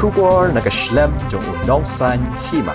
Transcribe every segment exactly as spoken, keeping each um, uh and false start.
Khubor na ka shlem jong u nongsaiñ hima.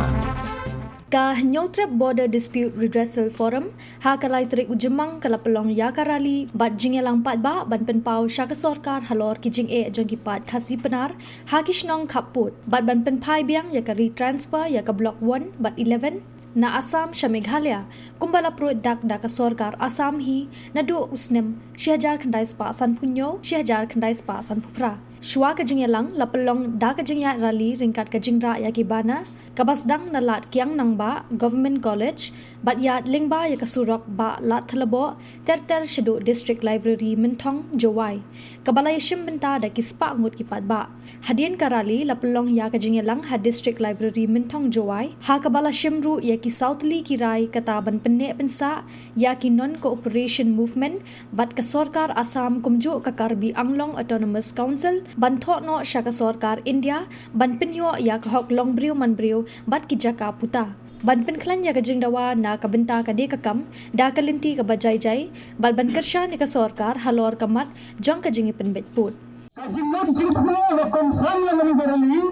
Ka Hynñiewtrep Border Dispute Redressal Forum ha ka lai tarik u Jymmang ka la pynlong ïa ka rally bad jingïalang paidbah ban pynpaw sha ka sorkar halor ki jingeh jong ki paid Khasi Pnar ha ki shnong khappud bad ban pynphai biang ïa ka retransfer ïa ka Block one bad eleven na Assam sha Meghalaya, kumba la pruid dak da ka sorkar Assam hi naduh u snem shi hajar khyndai spah sanphew hynñiew, shi hajar khyndai spah sanphew phra. Shuwa ka jingïalang la pynlong da ka jingïaid rally ryngkat ka jingrah ïa ki banner, kaba sdang na Lad Kiang Nangbah Government College bad ïaid lyngba ïa ka surok Bah Lad Thyllaboh ter ter shaduh District Library Mynthong Jowai, kaba la ïashim bynta da ki spah ngut ki paidbah. Hadien ka rally la pynlong ïa ka jingïalang ha District Library Mynthong Jowai, ha kaba la shim ruh ïa ki saw tylli ki rai kata ban pynneh pynsah ïa ki Non-Cooperation Movement bad ka sorkar Assam kumjuh ka Karbi Anglong Autonomous Council ban thoh noh sha ka sorkar India ban pynïoh ïa ka hok longbriew manbriew bad ki jaka puta. Ban pynkhlaiñ ïa ka jingdawa na ka bynta kane ka kam da ka lynti kaba jai jai bad ban kyrshan ïa ka sorkar halor ka mat jong ka jingïapynbeit pud. Ka jingmut jingthmu ka kongsan ïa kane ka rally,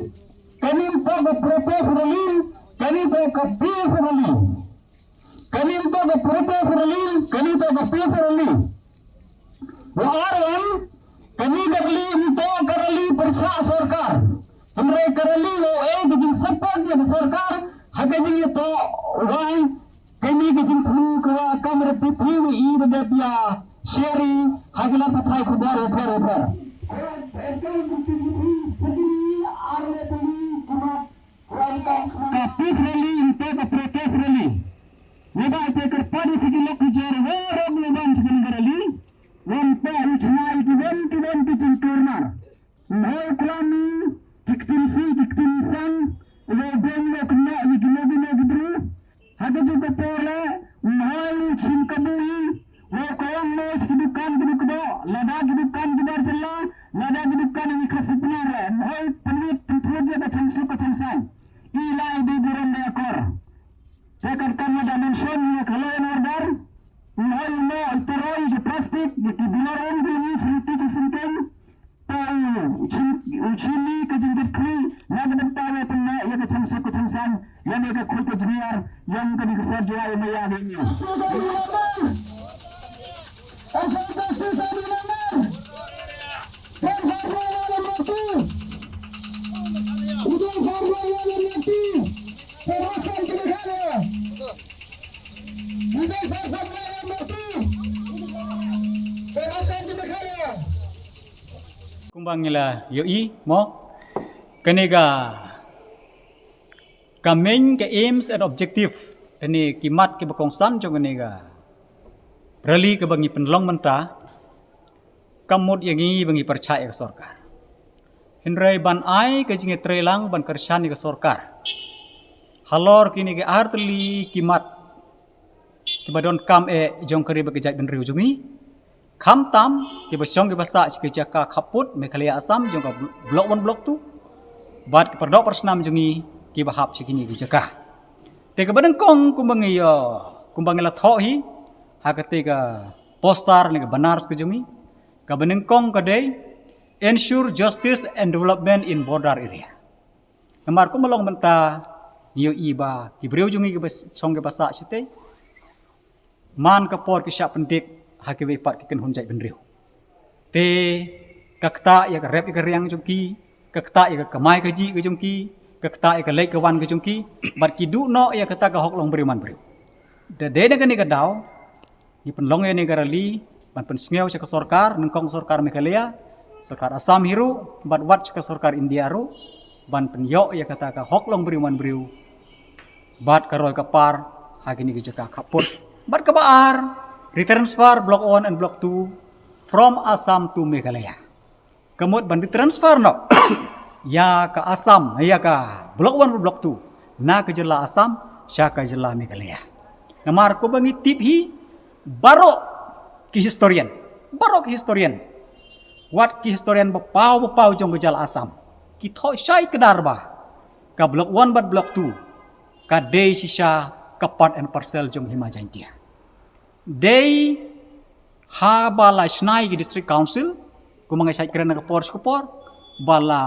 kane ka protest rally, kane ka peace rally. Kane ka protest rally, kane ka peace rally. Wa ar wan, kane ka rally ym toh ka rally pyrshah sorkar. Hynrei ka rally wa ai ka jingsupport ïa ka sorkar ha ka jingïatoh wa kane ka jingthmu ka wa kam re phi wa i da dep ïa shari ha ki lad pathai khubor wa thar wa thar. Ka peace rally ym toh ka protest rally. Naba ïa te kyrpad ïa ki lok ki jor wa rong wa ban jingkyrpad rally. Wan pa u chna ïa ki wan ki wan ki jingkyrnar. Mhoi klam ïa ki ktien si ki ktien sang. Wa deng wa kena ïa ki lok ki lok ki bru. Ha ka juk ka por la mhoi u chim kabu ïa. Wa ka wan mhoi ki dukan ki dukan. Lada ki dukan ki bar jela. Lada ki dukan ïa ki Khasi Pnar la. Mhoi pynwit pynthut ïa ka changsuk ka changsan. I lai di buran da akor. Te kan kan ma da mention ïa ka law and order. Ïa ïa ma ïa taroi ïa plastic ïa ki bilaran ïa ki ïa ki ïa singkeng. Ta u chin u chini ka jingkit khri na ka bynta ïa pynna ïa ka changsuk ka changsan ïa ne ka khuid ka jngiar ïa ka di ka sor jua ïa ma ïa ïa ïa. Kumba ngi la ïohi mo kane ka, ka main ka aims and objective, kane ki mat kiba kongsan jong kane ka rally kaba ngi pynlong mynta. Kam mut ïa ngi ba ngi pyrshah ïa ka sorkar. Hynrei ban ai ka jingïatreilang ban kyrshan ïa ka sorkar halor kine ki artylli ki mat kiba donkam eh jong ka ri bad ka jaitbynriew jong ngi. Khamtam kiba shong kiba sah sha ki jaka khappud Meghalaya Assam jong ka bl-, Block One Block Two bad ki pyrdoh pyrshnam jong ngi kiba hap sha kine ki jaka. Te kaba nyngkong kumba ngi ïa, kumba ngi la thoh hi ha kata ka poster ne ka banners ka jong ngi. Kaba nyngkong ka dei ensure justice and development in border area. Namar kumba long mynta ngi ïohi ba ki briew jong ngi kiba shong kiba sah shatei man ka por ki shah pyndik ha kiwei pat ki kynhun jaitbynriew. Te ka ktah ïa ka rep ïa ka riang jong ki, ka ktah ïa ka kamai kajih ka jong ki, ka ktah ïa ka leit ka wan ka jong ki bad ki duh noh ïa kata ka hok longbriew manbriew. Da dei na kane ka daw ngi pynlong ïa kane ka rally ban pynsngew sha ka sorkar, nyngkong sorkar Meghalaya, sorkar Assam hi ruh bad wat sha ka sorkar India ruh ban pynïoh ïa kata ka hok longbriew manbriew bad ka roi ka par ha kine ki jaka khappud. Bad kaba ar, retransfer Block One and Block Two from Assam to Meghalaya. Ka mut ban retransfer noh ïa ka Assam, ïa ka Block One, Block Two na ka jylla Assam sha ka jylla Meghalaya. Namar kumba ngi tip hi baroh ki historian, baroh ki historian, wat ki historian ba paw ba paw jong ka jylla Assam, ki thoh shai kdar ba ka Block One bad Block Two ka dei shisha ka part and parcel jong Hima Jaintia. Dei haba la shna ïa ki District Council, kumba nga shait kren na ka por sha ka por, ba la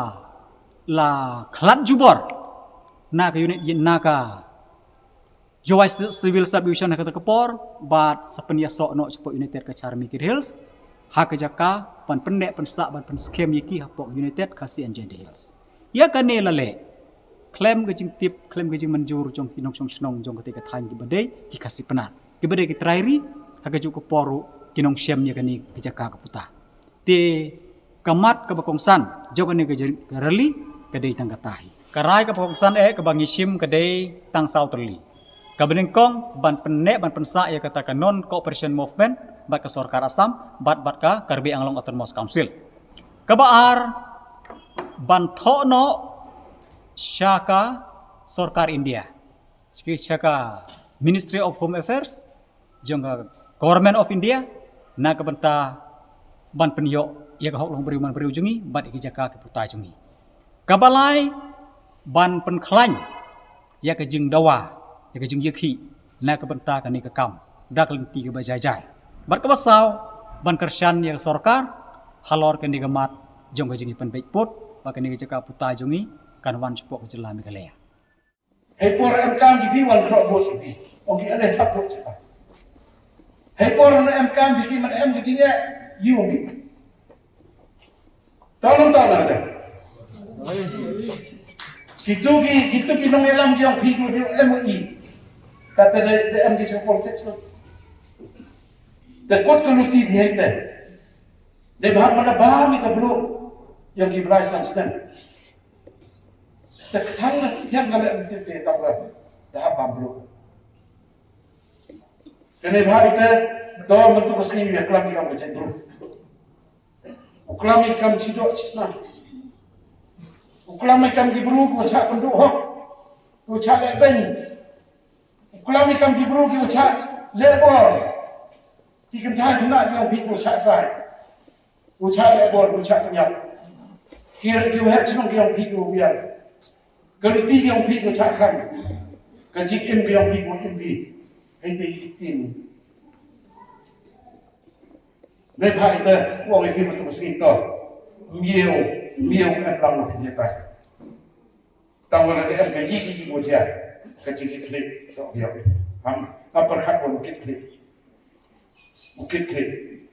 la khlad jubor na ka unit, na ka Jowai Civil Subdivision ha kata ka por, bad sa pynïasoh noh shapoh United Kachar Mikir Hills ha ka jaka ban pynneh pynsah ban pynskhem ïa ki hapoh United Khasi and Jaintia Hills. Ïa kane la leh khlem ka jingtip, khlem ka jingmynjur jong ki nongshong shnong jong kata ka thaiñ, kiba dei ki Khasi Pnar, kiba dei ki trai ri, ha kajuh ka por ruh ki nongshim ïa kane ka jaka ka puta. Te ka mat kaba kongsan jong kane ka jing-, ka rally ka dei tang kata hi. Ka rai kaba kongsan eh kaba ngi shim ka dei tang saw tylli. Kaba nyngkong, ban pynneh ban pynsah ïa kata ka Non Cooperation Movement bad ka sorkar Assam bad, bad ka Karbi Anglong Autonomous Council. Kaba ar, ban thoh noh sha ka sorkar India, sha ka Ministry of Home Affairs jong ka Government of India, na ka bynta ban pynïoh ïa ka hok long briew man briew jong ngi bad ïa ki jaka ki puta jong ngi. Kaba lai, ban pynkhlaiñ ïa ka jingdawa, ïa ka jingïakhih na ka bynta kane ka kam da ka lynti kaba jai jai. Bad kaba saw, ban kyrshan ïa ka sorkar halor kane ka mat jong ka jingïapynbeit pud ba kane ka jaka puta jong ngi kan wan shapoh ka jylla Meghalaya. Hei por em kam ki phi wan khroh bot ki phi. Ong ki, ale thap bot sha. Hei por na em kam ki, man em ki jingeh, ïu ong ki. Tau nang tau na de. Kitu ki, kitu ki nongïalam ki ong phi ki em i. Kata de, de em ki sha politics tu. Te kot ka luti phi hei te. Dei ba hap man ba mi ka bluk ïa ki blai san snem. Te ka thang na thiang ka leh mynta te tang ba da hap ban bluk. Kane ba ite to mynta ka sngi ïa klam ïa ka jendru. U klam ïa kam chi doh chi snam. U klam ïa kam ki bru ku cha pynduh hok. Ku cha leh beiñ. U klam ïa kam ki bru ku cha leh bor. Ki kynthai khynnah ki ong phi ku cha sai. Ku cha leh bor, ku cha pynïap. Ki, ki waheh chnong ki ong phi ku biang. Ka riti ki ong phi ku cha khang. Ka jingim ki ong phi ku im phi. Hei te i tin. Dei pha ite, u ong ïa phi mynta ka sngi to. Miaw, miaw em lang u phi tai. Tang wala dei em ka ngi ki ngi mo jia. Ka jingkitkhlieh to ïa. Ham, ham pyrkhat wan kit khlieh. U kit khlieh.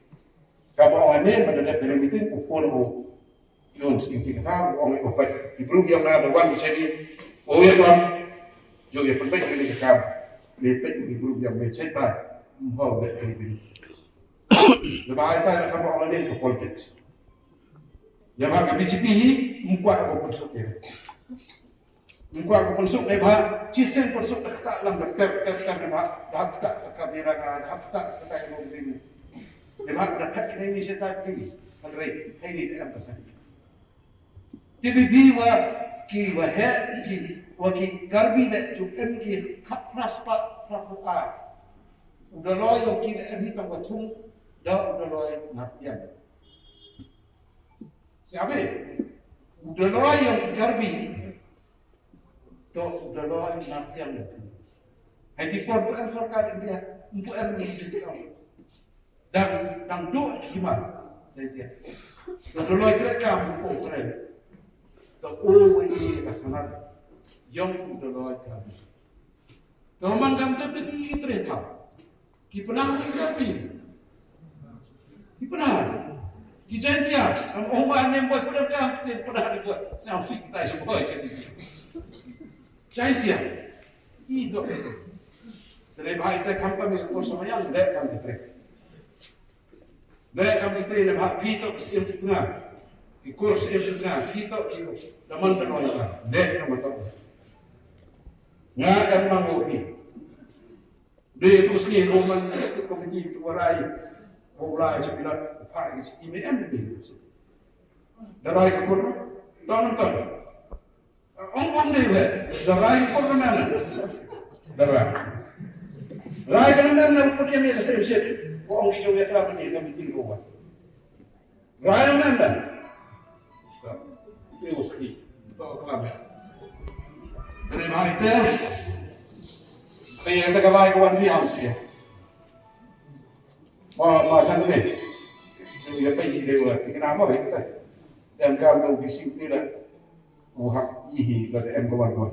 Kaba ong ane, mynta dep ka meeting, u phone u. Ïoh skim ki kata, u ong ïa u peit. Ki bru ïa nga da wan sini. U ïa klam. Jong ïa pynbeit ïa ka kam. Ïa peit ki bru ïa me seta. Mhaw dep ka meeting. Leba ai tai na kaba ong ane ka politics. Leba ka B J P hi, mkwah ka pynsuk ïa. Mkwah ka pynsuk ïa ba, chisien pynsuk da kata lang da ter, ter, ter ïa ba, da hap kata sa ka bira ka, da hap kata sa ka ïa ba. Ïa ba, da phet kine ni seta kine ni. Hynrei, hei ni da em ka sa. Te bi bi wa ki wa he, ki, wa ki Karbi da chuk em ki hap pras pa, pras pa. U da loi yong ki da em hi tang wa thung, da u da loi na tiang. Siabe, u da loi yong ki Karbi, to u da loi na tiang tu. Hai ti por tu em sorkar India, tu em ni district council. Dang, dang tu hima, hai ti. To u da loi kre kam ko kre. To u wi ka sanar, yong u da loi Karbi. To man kam te te ki tre tha. Ki pynah ki Karbi. Ki pynah. Ki Jaintia. Am ong ba ne boy pynah kam ki pynah ni boy. Sa sik tai sa boy Jaintia. Jaintia. I do. Tre ba ite kam pa mi ko sama yang de kam ki tre. De kam ki tre ne ba pito ki sim sutna. Ki kur sim sutna. Pito ki da man da no ya. De kam to. Nga em mang ko pi. Dei tu sngi Roman Executive Committee tu warai. Warai je pilat pa ki sti me em ni. Darai ko kur. Ton ton. Ong ong dei we. Darai ko kur na. Darai. Rai ko na na ko ye me se se. Ko ong ki jo ye tra ni na meeting ko wa. Rai na na. Te uski. To klam. Ane mai te. Pe ya ta ka bai ko wan ri ham si. Ma, ma san ne. Yu ya pe ji de wa, ti kana ma re ta. Dem kam do bi sing ti la. u hap ïa hi lada em ka wan ka wan.